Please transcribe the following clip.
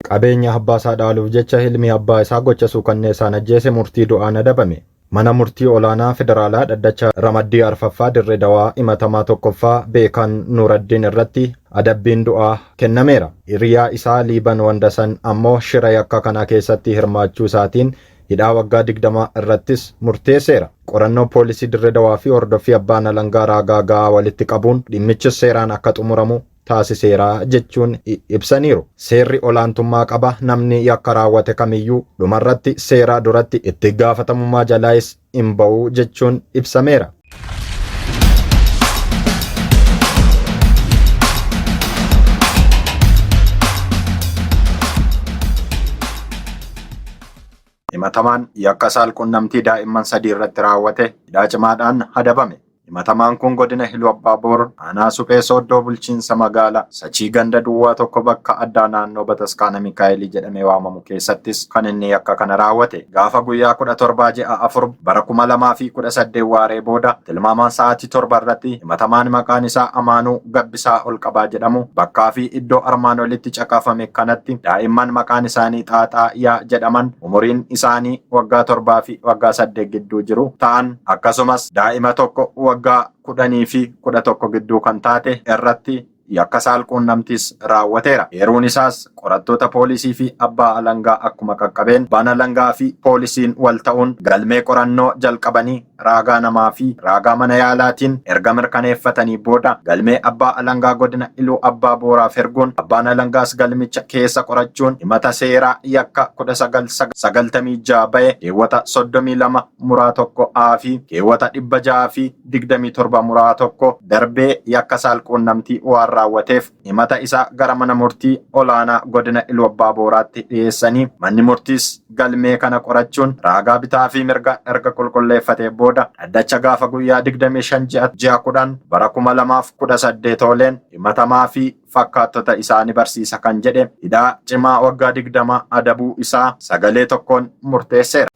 Qabeenya abbaa isaa dhaaluuf jecha ilmi abbaa isaa gocha suukanneessaan ajjeese murtii du'aan adabame. Mana Murtii Olaanaa Federaalaa Dhaddacha Ramaddii Arfaffaa Dirre Dawaa himatamaa 1ffaa Beekan Nuuraddiin irratti adabbiin du'aa kennameera. Hiriyaa isaa Liiban Wandasan ammoo shira yakka kanaa keessatti hirmaachuu isaatiin hidhaa waggaa 20 irrattis murteesseera. Qorannoo Poolisii Dirre Dawaa fi hordoffii Abbaan Alangaa raagaa ga'aa walitti qabuun dhimmichis seeraan akka xumuramu taasiseera jechuun ibsaniiru. Seerri olaantummaa qaba, namni yakka raawwate kamiyyuu dhumarratti seera duratti itti gaafatamummaa jalaayis hin ba'u jechuun ibsameera. Himatamaan yakka saalqunnamtii daa'imman 3 irratti raawwate hidhaa cimaadhaan adabame. Himatamaan kun godina Iluu Abbaa Boor aanaa Suphee Sooddoo bulchiinsa magaala Sachii ganda duwwaa tokko bakka addaa naannoo Bataskaana Mikaa'elii jedhamee waamamu keessattis kan inni yakka kana raawwate. Gaafa guyyaa 17 ji'a 4 bara 2018 waaree booda tilmaamaan sa'aatii 7 irratti himatamaan maqaan isaa Amaanuu Gabbisaa Olqabaa jedhamu bakkaa fi iddoo armaan olitti caqafame kanatti daa'imman maqaan isaanii Xaaxaa Yaa jedhaman umuriin isaanii waggaa 7 fi waggaa 8 gidduu jiru ta'an akkasumas daa'ima tokko waggaa 10 fi 11 gidduu kan taate irratti yakka saalquunnamtiis raawwateera. Eeruun isaas qorattoota poolisii fi abbaa alangaa akkuma qaqqabeen abbaan alangaa fi poolisiin wal ta'uun galmee qorannoo jalqabanii raagaa namaa fi raagaa mana yaalaatiin erga mirkaneeffatanii booda galmee abbaa alangaa godina Iluu Abbaa Booraaf erguun abbaan alangaas galmicha keessa qorachuun himata seeraa yakka 1996 ba'e keewwata 32 muraa 1 A fi keewwata 627 muraa 1 darbee yakka saalquunnamtii waan raawwateef himata isaa gara mana murtii olaanaa godina Iluu Abbaa Booraatti dhiyeessanii manni murtiis galmee kana qorachuun raagaa bitaa fi mirga erga qulqulleeffatee booda dhaddacha gaafa guyyaa 25 ji'a ji'a 10 bara 2018 ooleen himatamaa fi fakkaattota isaa ni barsiisa kan jedhe hidhaa cimaa waggaa 20 adabuu isaa sagalee tokkoon murteesseera.